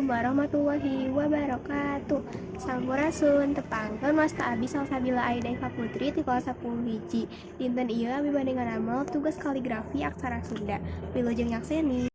Assalamualaikum warahmatullahi wabarakatuh. Sampurasun, tepangkeun wasta abi Salsabila Aida Eva Putri ti kelas 10 hiji. Dinten ieu abi bade ngadamel tugas kaligrafi aksara Sunda. Wilujeng nyakseni.